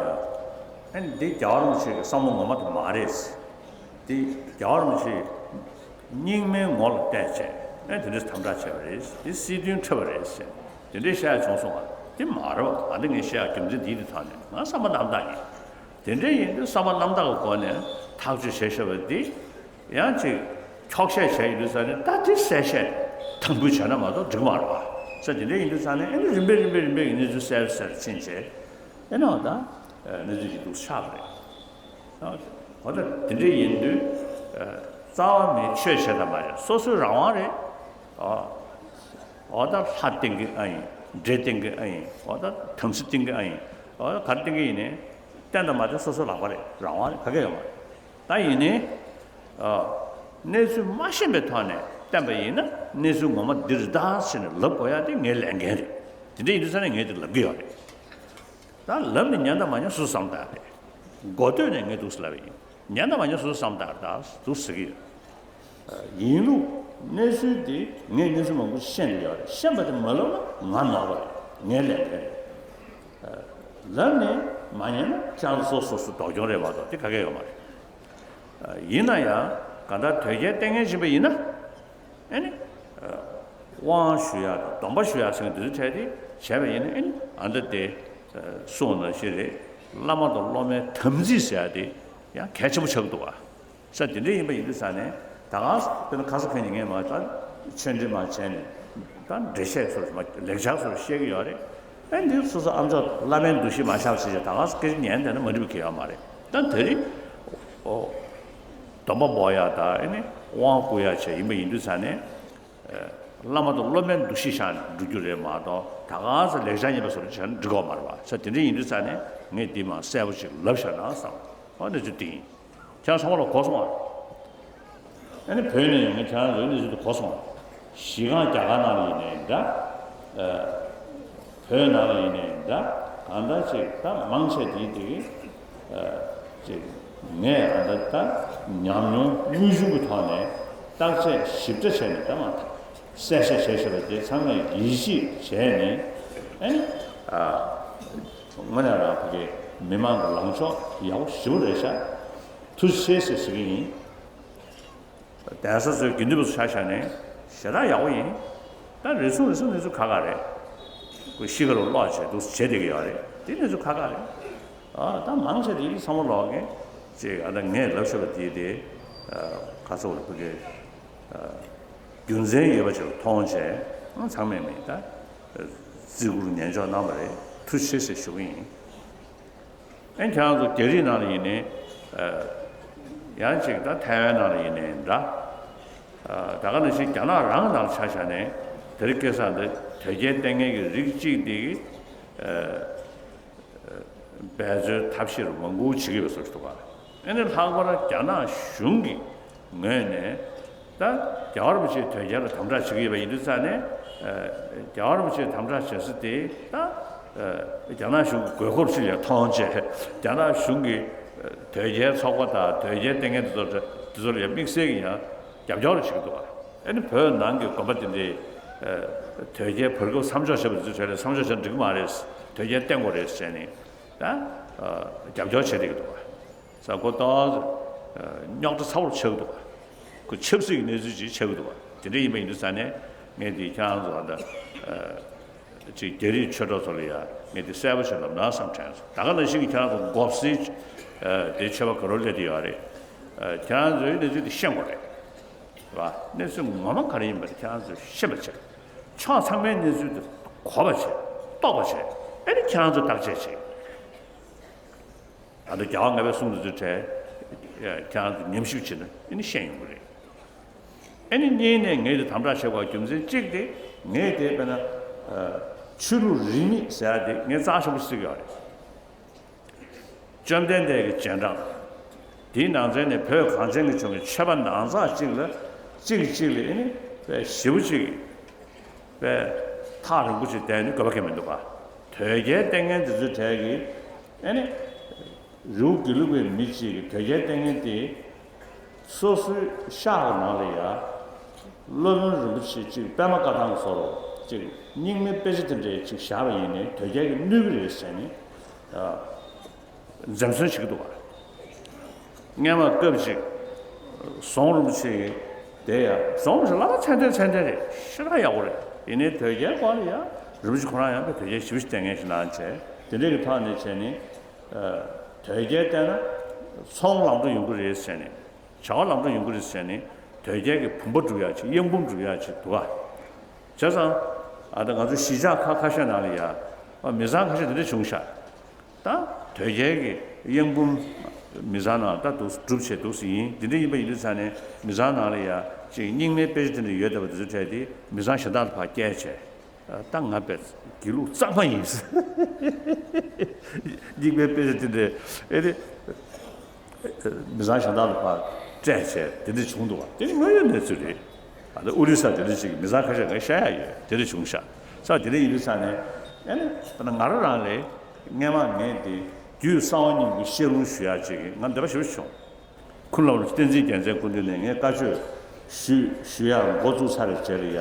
ཨ་ནི་འདི་རྒྱལ་བ་རིན་པོ་ཆེ་གི་བསམ་བློ་ངོ་མ་དེ་མ་རེད། འདི་རྒྱལ་བ་རིན་པོ་ཆེ་རྙིང་མའི་ངོ་ལ་བལྟས་བྱས་ཨ་ནི་དེ་འདྲས་དམ་དྲག་བྱས་པ་རེད། འདི་སྲིད་དོན་འཁྲབ་པ་རེད་ཟེར་དེ་འདྲས་བཤད་ཡ་བྱུང་སོང་ང་། འདི་མ་རེད་བ། ང་འདི་ངས་བཤད་ཡ་རྒྱུ་མཚན་འདི་འདི་ཐོག་ནས་ང་བསམ་པ་རྣམ་དག་ཡིན། དེ་འདྲས་ཡིན་དུས་བསམ་པ་རྣམ་དག་གི་སྒོ་ནས་ཐག་གཅོད་བྱས་བཞག་པ་འདི། ཡང་ཅིག་འཁྱོག་བཤད་བྱས་ཡོད་དུས་ཙང་ནས་ད་དེ་གསལ་བཤད་དམ་འབུལ་བྱས་ན་མ་གཏོགས་འགྲིག་མ་རེད་བ། ས་དེ་འདྲ་ཡིན་དུས་ཙང་ནས་ཨ་ནི་རིམ་པས་རིམ་པས་རིམ་པས་ཀྱི་གནས་ཚུལ་གསལ་གསལ་ཕྱིན་བྱས་ཨ་ནི་འོ་ད་གནས་ཚུལ་ཞིག་འདུག་ཆགས་པ་རེད། འོ་ད་དེ་འདྲ་ཡིན་དུས་རྩ་བ་ནས་ཆོས་བྱེད་དང་མ་བྱེད་སོ་སོའི་རང་དབང་རེད། འོ་ད་ལྷ་བསྟེན་གི་ཨ་ཡིན། འདྲེ་བསྟེན་གི་ཨ་ཡིན། འོ་ད་དམ་སྲི་བསྟེན་གི་ཨ་ཡིན། འོ་ད་ག་རེ་བསྟེན་གི་ཡིན་ནའི་བསྟེན་དང་མ་བསྟེན་སོ་སོའི་ལག་པ་རེད། རང་དབང་རེད། ག་གེ་ཡོད་མ་རེད། ད་ཡིན་ནའི། ཨ། གནས་ཚུལ་མ་ཤེས་པའི་ཐོག་ནས་བསྟན་པ་ཡིན་ན་གནས་ཚུལ་ངོ་མ་འདི་རེད་ད་ཟེར་ནས་ལབ་དགོས་ཡ་དེ་ངའི་ལས་འགན་རེད། དེ་འདྲ་ཡིན་དུས་ཙང་ནས་ངས་དེ་ལབ་ཀྱི་ཡོད་རེད། ད་ལབ་ནས་ཉན་དང་མ་ཉན་སོ་སོ་བསམ་བཏང་རེད། མགོ་སྟོད་ནས་ངས་འདུག་སེ་ལབ་པ་ཡིན། ཉན་དང་མ་ཉན་སོ་སོ་བསམ་བཏང་རེད་ད་འདུག་ཟེར་གྱི་ཡོད། ཡིན་ལུགས་གནས་ཚུལ་འདི་ངས་གནས་ཚུལ་མང་པོ་ཤེས་ཀྱི་ཡོད་རེད། ཤེས་པ་དེ་མ་ལབ་ན་ང་ནོར་བ་རེད། ངའི་ལས་འགན་རེད། ལབ་ནས་མ་ཉན་ན་ཁྱེད་རང་ཚོ་སོ་སོ་སོ་ལྡོག་སྐྱོན་རེད་མ་གཏོགས་དེ་ག་གེ་ཡོད་མ་རེད། ཡིན་ན་ཡང་གང་ལྟར་དོལ་རྒྱལ་ལྟས་ངན་བྱེད་པ་ཡིན་ན། ཨེ་ནི། དབང་ཞུ་ཡག་དང་སྡོམ་པ་ཞུ་ཡག་ཟེར་མཁན་དེ་ཚོ་འཕྲལ་དེ་བྱས་པ་ཡིན་ན། ཨེ་ནི་ཨ་འདྲ་དེ་གསུངས་ནང་བཞིན་རེད། བླ་མ་དང་སློབ་མའི་དམ་ཚིག་ཟེར་ཡག་དེ་ཡང་གལ་ཆེན་པོ་ཆགས་ཀྱི་འདུག་བ། ས་དེ་འདྲ་ཡིན་པ་ཡིན་དུས་ཙང་ནས་ད་ག་ས་དཔེར་ན་ཁ་སང་ཁ་ཉིན་ངས་མ་ད་ཆོས་འབྲེལ་མ་བྱས་ནས་ད་འགྲེལ་བཤད་སོགས་མ་ལེགས་སྦྱར་སོགས་བཤད་ཀྱི་ཡོད་རེད། ཨེ་འདི་སོ་སོ་ཨ་མཆོག་བླ་མའི་འདུ་ཤེས་མ་ཆགས་ཟེར་ཡག་ད་ག་ས་སྐད་ཆ་ཉན་བསྡད་ན་མ་འགྲིག་པ་གང་ཡང་མ་རེད། ད་དེ་རིང་ཨོ། སྡོམ་པ་འབོག་ཡག་དང་ཨེ་ནི་དབང་བསྐུར་ཡག་བྱས་ཡིན་པ་ཡིན་དུས་ཙང་ནས། བླ་མ་དང་སློབ་མའི་འདུ་ཤེས་བཞག་ནས་འགྲོ་རྒྱུ་རེད་མ་གཏོགས་ད་ག་ས་ལེགས་སྦྱར་ཉན་པ་སོགས་བྱས་ན་འགྲིག་གི་མ་རེད་པ། ས་དེ་འདྲ་ཡིན་དུས་ཙང་ནས་ངས་འདི་མར་གསལ་པོ་ཅིག་ལབ་བཞག་ན་བསམ། ཨོ་གནས་ཚུལ་འདི་ཡིན། ཁྱེད་རང་ཚང་མ་ལ་གོ་སོང་ཨ། ཨ་ནི་བོད་ནས་ཡོང་མཁན་ཁྱེད་རང་ཚོའི་གནས་ཚུལ་དེ་གོ་སོང་ཨ། གཞི་རྐང་རྒྱ་གར་ནང་ལ་ཡིན་ནའི་འདྲ། ཨ། བོད་ནང་ལ་ཡིན་ནའི་འདྲ། གང་ལྟར་ཅིག་ད་མང་ཆེ་དེའི་དེ་གི་ཨ། ཅིག་ངས་ཨ་ད་ད་ཉམས་མྱོང་དངོས་བྱུང་གི་ཐོག་ནས་བརྟག་དཔྱད་ཞིབ་ཕྲ་བྱས་ནས་ད་མ་གསལ་བཤད་བྱས་བྱས་པ་དེ་ཚང་མས་ཡིད་ཆེས་བྱས་ནས། ཨ་ནི་ཨ། དངོས་གནས་རང་ཕ་གི་མི་མང་གི་ལངས་ཕྱོགས་ཡག་པོ་ཞེ་པོ་རེད་ཤག་ཐུགས་རྗེ་ཆེ་ཟེར་ཟེར་གྱི་ཡིན། གདན་ས་ཚོའི་དགེ་འདུན་པ་ཚོ་ཆ་བཞག་ནས་ཞེ་དྲག་ཡག་པོ་ཡིན། ད་རེ་ཟུང་རེ་ཟུང་གནས་ཚུལ་ཁག་ཁག་རེད། ཁོས་ཤི་ཁ་རུ་ཀློག་བྱས་འདུག་བྱེད་བསྡད་ཀྱི་ཡོད་རེད། དེ་གནས་ཚུལ་ཁག་ཁག་རེད། ཨ་ད་མང་ཆེ་དེ་ཚང་མ་ལོག་གི་ཅིག་ཨ་ད་ངས་ལབ་ཤོར་བ་དེ་དེ་ཨ་ག་ཚོད་རེད་ཕ་གི་ཨ་རྒྱུ་མཚན་ཡོད་པ་ཅིག་མཐོང་བྱས། ཨ་ཚང་མས་མིན་ད་བརྩི་བཀུར་ཉན་འཇོག་གནང་བ་རེད། ཐུགས་རྗེ་ཆེ་ཟེར་ཞུ་གི་ཡིན། ཨེ་ཁྱེད་རང་ཚོ་རྒྱ་རིགས་ནང་ལ་ཡིན་ནའི། ཨ། ཡང་ཅིག་ད་ཐའེ་ཝན་ནང་ལ་ཡིན་ནའི་འདྲ། ཨ། ད་ག་ནང་བཞིན་རྒྱ་ནག་རང་ནང་ལ་ཆ་བཞག་ནས་དེ་རིང་ཁ་སང་འདི་དོལ་རྒྱལ་ལྟས་ངན་གྱི་རིགས་གཅིག་འདི་གི། ཨ། འབད་རྩོལ་ཐབས་ཤེས་མང་པོ་བྱེད་ཀྱི་ཡོད་པའི་བཟོ་ཞིག་འདུག་ག་ཨ་ནི་ལྷག་པར་རྒྱ་ནག་གཞུང་གི་ངོས་ནས་ད་རྒྱལ་བ་རིན་པོ་ཆེ་དོལ་རྒྱལ་ལ་དམ་དྲག་བྱེད་ཀྱི་ཡོད་པ་ཡིན་དུས་ཙང་ནས། ཨ། རྒྱལ་བ་རིན་པོ་ཆེ་དམ་དྲག་བྱེད་ས་དེ་ད། ཨ། རྒྱ་ནག་གཞུང་གི་དགོས་མཁོར་ཅིག་ལ་མཐོང་བྱས། རྒྱ་ནག་གཞུང་གིས་དོལ་རྒྱལ་ཚོགས་པ་དང་དོལ་རྒྱལ་ལྟས་ངན་དེ་ཚོ་དེ་ཚོ་ལ་དམིགས་བསལ་གྱི་ཡང་རྒྱབ་སྐྱོར་བྱེད་ཀྱི་འདུག་ག་ཨ་ནི་བོད་ནང་གི་དགོན་པ་དེ་འདྲའི། ཨ། དོལ་རྒྱལ་བར་སྐབས་མཚམས་འཇོག་བྱས་པ་དེ་ཚོའི་གྲས་ལ་མཚམས་འཇོག་བྱས་ན་འགྲིག་གི་མ་རེད། དོལ་རྒྱལ་བསྟེན་དགོས་རེད་ཟེར་ནས་ད། ཨ། རྒྱབ་སྐྱོར་བྱེད་བསྡད་ཀྱི་འདུག་ག་ས་གོ་ཏོག་ཙམ་རྙོག་དྲ་ཚ་བོར་ཆགས་འདུག་ག་ཁོ་ཆབ་སྲིད་ཀྱི་གནས་ཚུལ་ཅིག་ཆགས་འདུག་ག་དེ་འདྲ་ཡིན་པ་ཡིན་དུས་ཙང་ནས་ངས་འདི་ཁྱེད་རང་ཚོ་ཨ་ད་ཅིག་རྒྱ་རིགས་ཆོས་གྲོགས་ཚོ་ལ་ཡ་ངས་འདི་གསལ་པོ་ཞིག་ལབ་ན་བསམ་དྲན་སོང་། ད་ག་ནང་བཞིན་གྱི་ཁྱེད་རང་ཚོ་མགོ་སེར་དེ་ཆོས་པ་ག་རེ་སླེབས་ཀྱི་ཡོད་རེད། ཁྱེད་རང་ཚོའི་གནས་ཚུལ་དེ་ཤེས་དགོས་རེད། རེད་བ། གནས་ཚུལ་ངོ་མ་ག་རེ་ཡིན་པ་དེ་ཁྱེད་རང་ཚོས་ཤེས་པ་བྱེད། ཕྱོགས་ཚང་མའི་གནས་ཚུལ་དེ་གོ་བ་བྱེད། རྟོགས་པ་བྱེད། ཨེ་ནི་ཁྱེད་རང་ཚོས་བརྟག་དཔྱད་བྱེད། ད་ལྟ་རྒྱལ་བ་ལྔ་པའི་གསུང་དེ་ཚོའི་གྲས་ཁྱེད་རང་ཚོས་ཉམས་ཞིབ་བྱེད་ན་ཨེ་ནི་ཤེས་ཡོང་གི་རེད། ཨེ་ནི་གཉིས་ནས་ངས་དེ་དམ་དྲག་བྱེད་དགོས་རྒྱུ་མཚན་གཅིག་དེ། ངས་དེ་དཔེར་ན་ཆོས་ལུགས་རིས་མེད་ཟེར་ཡ་དེ་ངས་རྩ་ཆེན་པོ་བརྩི་གི་ཡོད་རེད། བཅོམ་ལྡན་འདས་ཀྱི་རྗེས་འབྲང་། དེའི་ནང་ཚན་ནས་བོད་གངས་ཅན་གྱི་ལྗོངས་ཀྱི་ཆོས་པ་ནང་ཚགས་གཅིག་ལ་གཅིག་གིས་གཅིག་ལ་ཨེ་ནི་དཔེ་ཞེ་པོ་ཅིག་དཔེ་ཐག་རིང་པོ་ཅིག་བསྡད་ནས་དགོས་པ་གང་མི་འདུག་ག་དོལ་རྒྱལ་ལྟས་ངན་འདི་ཚོའི་གྲས་ཀྱིས་ཨེ་ནི་རི་བོ་དགེ་ལུགས་པའི་མི་གཅིག་གིས་དོལ་རྒྱལ་ལྟས་ངན་དེ། སོ་སོའི་ཤག་གི་ནང་ལ་ཡ། སློབ་དཔོན་རིན་པོ་ཆེ་གཅིག་པད་མ་བཀའ་ཐང་གི་བཟོ་འདྲ་གཅིག་རྙིང་མའི་དཔེ་ཆ་དེ་འདྲའི་གཅིག་བཞག་པ་ཡིན་ནའི་དོལ་རྒྱལ་གྱིས་གནོད་ཀྱི་རེད་ཟེར་ནས། ཨ། འཛེམ་ཟོན་བྱེད་ཀྱི་འདུག་ག་སྔོན་མ་སྐབས་ཅིག་ཟོང་རིན་པོ་ཆེ་གིས་དེ་ཡ། ཟོང་རིན་པོ་ཆེ་བླ་མ་མཚན་ལྡན་མཚན་ལྡན་རེད། ཞེ་དྲག་ཡག་པོ་རེད། ཡིན་ནའི་དོལ་རྒྱལ་སྐོར་ལ་ཡ། རིན་པོ་ཆེ་ཁོ་རང་ཡང་དཔེ་དོལ་རྒྱལ་ཞེ་པོ་ཞིག་བསྟེན་མཁན་ཞིག་ནང་བྱས། དེ་འདྲའི་གི་ཐོག་ནས་བྱས་ནས། ཨ། དོལ་རྒྱལ་བསྟེན་ན་ཚོང་ལམ་འགྲོ་ཡོང་གི་རེད་ཟེར་ནས། བྱ་བ་ལམ་འགྲོ་ཡོང་གི་རེད་ཟེར་ནས་དོལ་རྒྱལ་གྱི་བུམ་པ་སྒྲུབ་ཡག་ཅིག་གཡང་འབུམ་སྒྲུབ་ཡག་ཅིག་འདུག་ག་བྱས་ཙང་། ཨ་ད་ང་ཚོ་གཞིས་ཆགས་ཁག་ཁ་ཤས་ནང་ལ་ཡ། ཨ། མི་ཚང་ཁ་ཤས་དེ་འདྲ་བྱུང་ཤག་ད་དོལ་རྒྱལ་གྱི་གཡང་འབུམ་མི་ཚང་ནང་ད་འདུག་སྒྲུབ་བྱས་འདུག་སེ་ཡིན། དེ་འདྲ་ཡིན་པ་ཡིན་དུས་ཙང་ནས་མི་ཚང་ནང་ལ་ཡ་ཅིག་རྙིང་མའི་དཔེ་ཆ་དེ་འདྲ་ཡོད་བསྡད་པ་དེ་ཚོ་འཕྲད་དེ་མི་ཚང་གཞན་དག་ལ་ཕར་བསྐྱལ་བྱས། ད་ང་དཔེ་དགེ་ལུགས་གཙང་མ་ཡིན། རྙིང་པའི་དཔེ་ཆ་དེ་འདྲའི་ཨེ་རེད། མི་ཚང་གཞན་དག་ལ་ཕར་སྤྲད་བྱས་དེ་འདྲ་བྱུང་འདུག་བ། དེ་ནི་དངོས་ཡོད་གནས་ཚུལ་རེད། ད་ལྟ་ཨོ་རི་ས་དེ་འདྲ་ཅིག་མི་ཚང་ཁ་ཤས་ངས་བཤད་ཡ་ཡོད། དེ་འདྲ་བྱུང་ཤག་ས་དེ་འདྲ་ཡིན་དུས་ས་ནས་ཨེ་ནི་ད་ང་རང་རང་ལས་སྔས་མ་ངས་དེ་རྒྱུད་གསང་བ་རྙིང་པའི་བཤད་ལུང་ཞུ་ཡ་ཅིག་ང་འདོད་པ་ཞེ་པོ་བྱུང་། ཁུ་ལམ་བསྟན་འཛིན་རྒྱལ་མཚན་སྐུ་མདུན་ནས་ངས་བཀའ་ཆོས་ ཞུ་ཞུ་ཡག་འགོ་བཙུགས་ཚར་བའི་རྗེས་ལ་ཡ།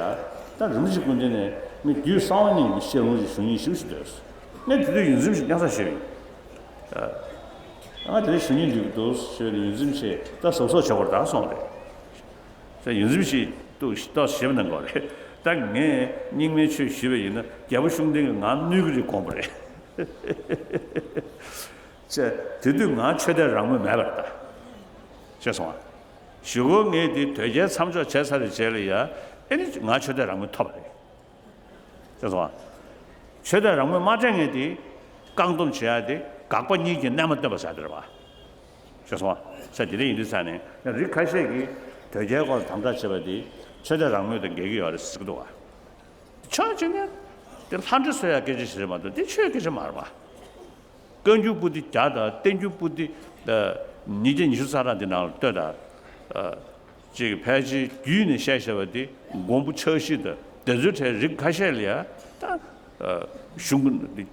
ད་རིན་པོ་ཆེ་སྐུ་མདུན་ནས་མི་རྒྱུད་གསང་བ་གཉིས་ཀྱི་བཤད་ལུང་ཞིག་ཞུ་མཁན་ཞིག་འདུག་ངས་དེ་དུས་ཡོངས་འཛིན་ཞིག་གཉའ་ས་ཞུས་ཡིན། ཨ་ང་དེ་རིང་ཞུ་སྙིང་འདོད་ཀྱི་འདུག་ཞུས་ནས། ཡོངས་འཛིན་ཞིག་ད་གཟབ་གཟབ་བྱེད་དགོས་རེད་ད་གསུངས་རེད། ས་ཡོངས་འཛིན་ཞིག་ཏུ་ཏོག་ཞིབ་གནང་དགོས་རེད། ད་ངས་རྙིང་མའི་ཆོས་ཞུས་པ་ཡིན་ན་རྒྱལ་པོ་ཤུགས་ལྡན་གྱིས་ང་གནོད་ཀྱི་རེད་དགོངས་པ་རེད། ཅེས་དེ་དུས་ང་ཆོས་དད་རང་མོས་མེད་པ་རེད་ད། ཤེས་སོང་ཨ། གཞུག་གུ་ངས་དེ་དོལ་རྒྱལ་མཚམས་འཇོག་བྱས་ཚར་བའི་རྗེས་ལ་ཡ། ཨེ་ནི་ང་ཆོས་དད་རང་མོས་ཐོབ་པ་རེད། ཤེས་སོང་ཨ། ཆོས་དད་རང་མོས་མ་སྤྲད་མཁན་དེ་བཀག་སྡོམ་བྱེད་ཡ་དེ་དགག་པ་གཉིས་ཀྱི་གནས་མལ་སྟོན་པ་ཟེར་དེ་རེད་བ། ཤེས་སོང་ཨ། ས་དེ་འདྲ་ཡིན་དུས་ས་ནས་རིགས་ཁ་ཤས་ཀྱིས་དོལ་རྒྱལ་སྐོར་དམ་དྲག་བྱེད་པ་དེ་ཆོས་དད་རང་མོས་དང་འགལ་གྱི་ཡོད་རེད་ཟེར་གྱི་འདུག་བ། ཆོས་བྱེད་ནས་དེ་ལྷ་འདྲེ་གསོད་ཡ་སྐད་ཆ་ཞིག་རེད་མ་གཏོགས་དེ་ཆོས་སྐད་ཆ་མ་རེད་བ། བཀའ་འགྱུར་པོ་ཏི་བརྒྱ་དང་བསྟན་འགྱུར་པོ་ཏི་ཉིས་བརྒྱ་ཉི་ཤུ་རྩ་གྲངས་འདི་ནང་ལ་ལྟོས་དང་། ཅིག་ཕལ་ཆེར་བརྒྱུད་ནས་བཤད་བཤད་པ་འདི་མགོན་པོ་ཕྱག་བཞི་དང་དེ་ཚོའི་གྲས་རིགས་ཁ་ཤས་ལ་ཡ་ད་གཞུང་གི་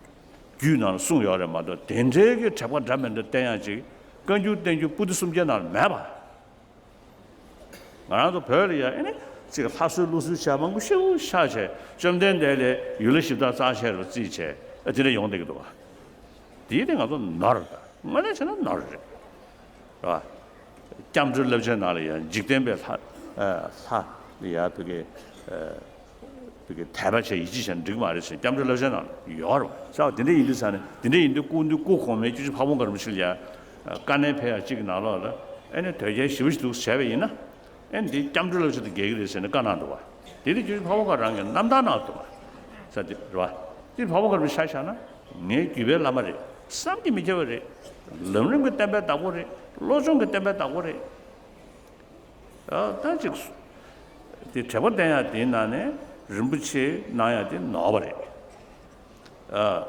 རྒྱུད་ནང་ལ་གསུངས་ཡོད་རེད་མ་གཏོགས་དེ་འདྲའི་གི་དྲེགས་པ་འདྲ་མི་འདྲ་བསྟན་ཡ་ཅིག་བཀའ་འགྱུར་བསྟན་འགྱུར་པོ་ཏི་སུམ་བརྒྱ་ནང་ལ་མེད་པ། ང་རང་ཚོ་བོད་ལ་ཡ་ཨེ་ནི་ཅིག་ལྷ་གསོལ་ཀླུ་གསོལ་བྱས་མང་པོ་ཤུགས་ཆག་བྱས་བཅོམ་ལྡན་འདས་ལས་ཡུལ་ལྷ་གཞི་བདག་རྩ་ཆེ་རུ་བརྩིས་བྱས་ཨ་དེ་འདྲ་ཡོང་བསྡད་ཀྱི་འདུག་བ། དེའི་དེ་ང་ཚོ་ནོར་རེད། དངོས་གནས་བྱས་ན་ནོར་རེད། རེད་བ། སྐྱབས་འགྲོའི་བསླབ་བྱའི་ནང་ལ་ཡང་འཇིག་རྟེན་པའི་ལྷ་ལྷ་ལ་ཡ་བོད་ཀྱི་བོད་ཀྱི་དད་པ་བྱས་ཡིད་ཆེས་བྱས་ན་འགྲིག་མ་རེད་ཟེར་སྐྱབས་འགྲོའི་བསླབ་བྱའི་ནང་ལ་ཡོད་རེད་བ། ས་བ་དེ་འདྲ་ཡིན་དུས་ས་ནས་དེ་འདྲ་ཡིན་དུས་སྐུ་མདུན་སྐུ་གོང་མའི་སྐྱབས་རྗེ་ཕ་བོང་ཁ་རིན་པོ་ཆེ་ལ་ཡ་བཀའ་ནན་ཕེབས་ཡ་གཅིག་གི་ནང་ལོགས་ལ་ཨེ་ནི་དོལ་རྒྱལ་ཞེ་པོ་ཞིག་འདུག་བྱས་པ་ཡིན་ན། ཨེ་འདི་སྐྱབས་འགྲོའི་བསླབ་བྱ་དང་འགལ་གྱི་རེད་ཟེར་ནས་བཀའ་གནང་འདུག་བ། དེ་དུས་སྐྱབས་རྗེ་ཕ་བོང་ཁ་རང་གི་རྣམ་ཐར་ནང་འདུག་བ། ས་དེ་རེད་བ། དེ་ཕ་བོང་ཁ་རིན་པོ་ཆེ་ཆ་བཞག་ན་ངའི་བརྒྱུད་པའི་བླ་མ་རེད། བསམ་གྱིས་མི་ཁྱབ་པ་རེད། ལམ་རིམ་གྱི་བསྟན་པའི་བདག་པོ་རེད། བློ་སྦྱོང་གི་བསྟན་པའི་བདག་པོ་རེད། ཨ་ད་ཅིག་དེ་དྲེགས་པ་བསྟན་ཡ་དེའི་ནང་ནས་རིན་པོ་ཆེ་གནང་ཡ་དེ་ནོར་བ་རེད། ཨ།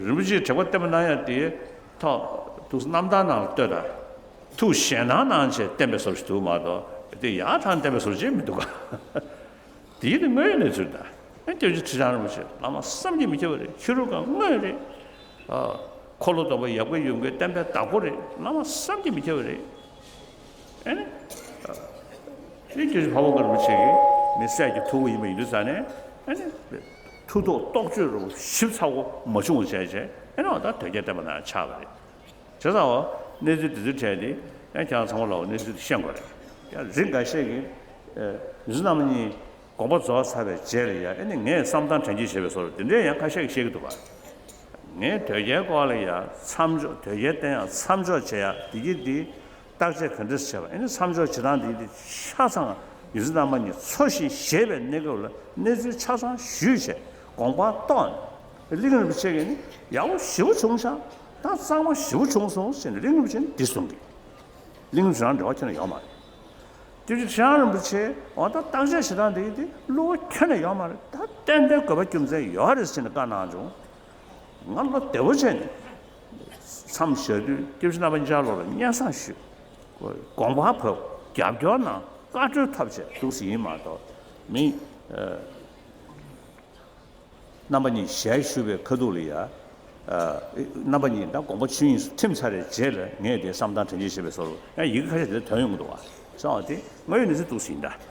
རིན་པོ་ཆེའི་དྲེགས་པ་བསྟན་པ་གནང་ཡ་དེའི་ཐོག་ཏུ་རྣམ་ཐར་ནང་ལ་ལྟོས་དང་། ཐུགས་ཞེད་སྣང་གནང་བྱས་བསྟན་པའི་བཟོ་ཞིག་འདུག་མ་གཏོགས་དེ་ཡག་ཐང་བསྟན་པའི་བཟོ་ཅིག་མི་འདུག་ག་དེའི་དེ་དངོས་ཡོད་གནས་ཚུལ་དང་། ཨ་སྐྱབས་རྗེ་ཁྲི་བྱང་རིན་པོ་ཆེ་བླ་མ་བསམ་གྱིས་མི་ཁྱབ་པ་རེད། ཕྱི་རོལ་གང་དངོས་རེད། ཨ། འཁོར་ལོ་སྡོམ་པ་ཡབ་དགའ་ཡུམ་དགའི་བསྟན་པའི་བདག་པོ་རེད། བླ་མ་བསམ་གྱིས་མི་ཁྱབ་པ་རེད། ཨེ་ནི། ཨེ་ནི་སྐྱབས་རྗེ་ཕ་བོང་ཁ་རིན་པོ་ཆེ་གིས་མི་སྲས་ཀྱི་ཐུ་བོ་ཡིན་པ་ཡིན་དུས་ཙང་ནས་ཨེ་ནི། མཐུ་སྟོབས་རྟོགས་བརྗོད་རུ་ཞིབ་ཚགས་པོ་མ་བྱུང་བ་བྱས་བྱས་ཨེ་ནི་འོ་ད་དོལ་རྒྱལ་བསྟན་པ་ནང་ཆགས་པ་རེད། བྱས་ཙང་འོ་གནས་ཚུལ་དེ་ཚོའི་གྲས་དེ་ཨེ་ཁྱེད་རང་ཚང་མ་ལ་འོ་གནས་ཚུལ་དེ་ཤེས་དགོས་རེད། ཡང་རིགས་འགའ་ཤས་ཀྱིས་ཨེ་ཡོངས་འཛིན་རྣམ་པ་གཉིས་དགོངས་པ་རྫོགས་ཚར་བའི་རྗེས་ལ་ཡང་ཨེ་ནི་ངས་བསམ་གཏན་དྲན་འཇལ་བྱེད་པའི་བཟོ་འདྲ་དེ་འདྲས་ཡང་ཁ་ཤས་ཀྱིས་བཤད་ཀྱི་འདུག་བ། ངས་དོལ་རྒྱལ་སྐོར་ལ་ཡང་མཚམས་འཇོག་དོལ་རྒྱལ་བསྟེན་ཡང་མཚམས་འཇོག་བྱེད་ཡ་དེ་གྱིས་དེ་བརྟག་དཔྱད་ག་འདྲས་བྱས་པ་ཨེ་ནི་མཚམས་འཇོག་བྱེད་སྟངས་དེ་གྱིས་དེ་ཆ་ཚང་ཡོངས་འཛིན་རྣམ་པ་གཉིས་འཚོ་ཞིང་གཞེས་པའི་གནས་སྐབས་ལ་གནས་ཚུལ་ཆ་ཚང་ཞུས་བྱས་དགོངས་པ་རྟོགས་ནས་གླིང་རིན་པོ་ཆེ་གིས་ནི་ཡག་པོ་ཞེ་པོ་བྱུང་ཤག་ད་གཙང་མ་ཞེ་པོ་བྱུང་སོང་ཟེར་ནས་གླིང་རིན་པོ་ཆེ་ནི་འདི་གསུང་གི་གླིང་རིན་པོ་ཆེ་རང་འབྲེལ་བ་ཁྱོན་ནས་ཡོད་མ་རེད། སྐྱབས་རྗེ་ཁྲི་བྱང་རིན་པོ་ཆེ་འོ་ད་བརྟག་དཔྱད་བྱེད་སྟངས་དེ་ཡིན་ཏེ་བློ་ཁྱོན་ནས་ཡོད་མ་རེད། ད་ཏན་ཏན་དགོས་པ་རྒྱུ་མཚན་ཡོད་རེད་ཟེར་ནས་བཀའ་གནང་བྱུང་། ང་བློ་བདེ་བོ་བྱས་ནས་མཚམས་བཞག་དུས་སྐྱབས་རྗེ་རྣམ་པ་གཉིས་ཆར་ལོག་ལ་སྙན་སེང་ཞུས། དགོངས་པ་བབས། རྒྱབ་སྐྱོར་གནང་། བཀའ་འཁྲོལ་ཐོབ་བྱས་འདུག་སེ་ཡིན་མ་གཏོགས་མི། རྣམ་པ་གཉིས་ཞལ་བཞུགས་པའི་ཁ་ཐུག་ལ་ཡ། རྣམ་པ་གཉིས་ད་དགོངས་པ་ཆོས་དབྱིངས་སུ་ཐིམ་ཚར་བའི་རྗེས་ལ་ངས་དེ་བསམ་གཏན་དྲན་འཇལ་བྱེད་པའི་བཟོ་འདྲ་ཡང་ཡི་གེ་ཁ་ཤས་དེ་ཐོན་ཡོང་གི་འདུག་བ། སོང་བ་དེ་དངོས་ཡོད་གནས་ཚུལ་འདུག་སེ་ཡིན་ད།